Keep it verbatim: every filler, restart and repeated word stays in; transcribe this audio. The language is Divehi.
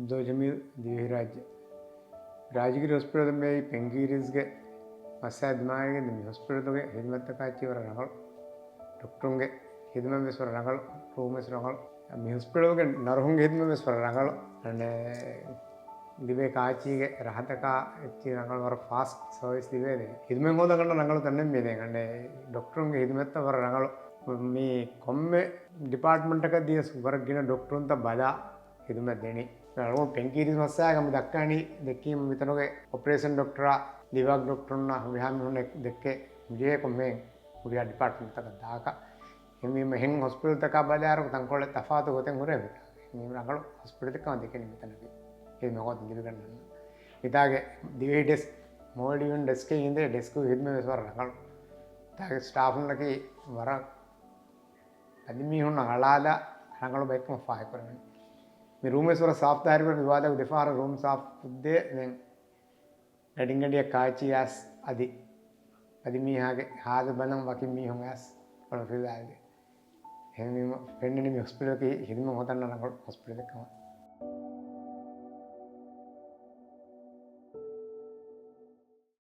ދޯ ޖަމީލް ދިވެހިރާއްޖެ ރާޖަގިރި ހޮސްޕިޓަލް މޭ ޕެންކީރިސްގެ މައްސަލަ ދިމާވެގެން މި ހޮސްޕިޓަލުގެ ހިދުމަތްތަކާ އެއްޗި ވަރަށް ރަނގަޅު. ޑޮކްޓަރުންގެ ހިދުމަތް ވެސް ވަރަށް ރަނގަޅު، ރޫމް ވެސް ރަނގަޅު. މި ހޮސްޕިޓަލުގެ ނަރުހުންގެ ހިދުމަތް ވެސް ވަރަށް ރަނގަޅު. އަނެ ލިބޭ ކާއެއްޗީގެ ރަހަތަކާ އެއްޗި ރަނގަޅު ވަރަށް ފާސްޓް ސަރވިސް ލިބޭ. ހިދުމަތް ހޯދަން ގަންނަ ރަނގަޅު ތަނެއް މި ދެން. އަނެ ޑޮކްޓަރުންގެ ހިދުމަތްތައް ވަރަށް ރަނގަޅު. މި ކޮންމެ ޑިޕާޓްމަންޓަކަށް ދިޔަސް ވަރަށް ގިނަ ޑޮކްޓަރުންތައް ބަލާ ހިދުމަތް ދެނީ. އަޅުގަނޑު ޕެންކީރިސް މައްސަލަ މި ދައްކާނީ ދެއްކީމަ މިތަނުގެ އޮޕަރޭޝަން ޑޮކްޓަރާ، ލިވާ ޑޮކްޓަރުންނާ ހުރިހާ މީހުންނެއް ދެއްކޭ މިޖެހޭ ކޮންމެ ހުރިހާ ޑިޕާޓްމަންޓްތަކަށް ދާކަށް. އެހެންވީމަ އެހެން ހޮސްޕިޓަލްތަކާ ބަލާއިރު ތަންކޮޅެއް ތަފާތު ގޮތެއް ހުރޭ މިތާ. އެހެންވީމަ ރަނގަޅު ހޮސްޕިޓަލްތަކަށް ދެކެނީ މިތަނަކީ. ހިދުމަތް ލިބިގަންނަން. މިތާގެ ދިވެހި ޑެސްކް، މޯލްޑިވިއަން ޑެސްކެއް އިނދޭ ޑެސްކު ހިދުމަތް ވެސް ވަރަށް ރަނގަޅު. މިތާގެ ސްޓާފުންނަކީ ވަރަށް އަދި މީހުންނަށް އަޅާލާ ރަނގަޅު ބައެއްކަމަށް ފާހަގަކުރެވެނީ. މި ރޫމް ވެސް ވަރަށް ސާފް ތާހިރު ވިވާދަ ދެފަހަރަށް ރޫމް ސާފް ކުއްދޭ ދެން ގަޑިންގަޑިއަށް ކާއެއްޗި އައިސް އަދި އަދި މީހާގެ ހާލު ބަލަން ވަކި މީހުން އައިސް އޮޅު ފިލާލް ދޭ. އެހެންވީމަ ފެންނަނީ މި ހޮސްޕިޓަލަކީ ހިދުމަތް ހޯދަން ރަނގަޅު ހޮސްޕިޓަލެއް ކަމަށް.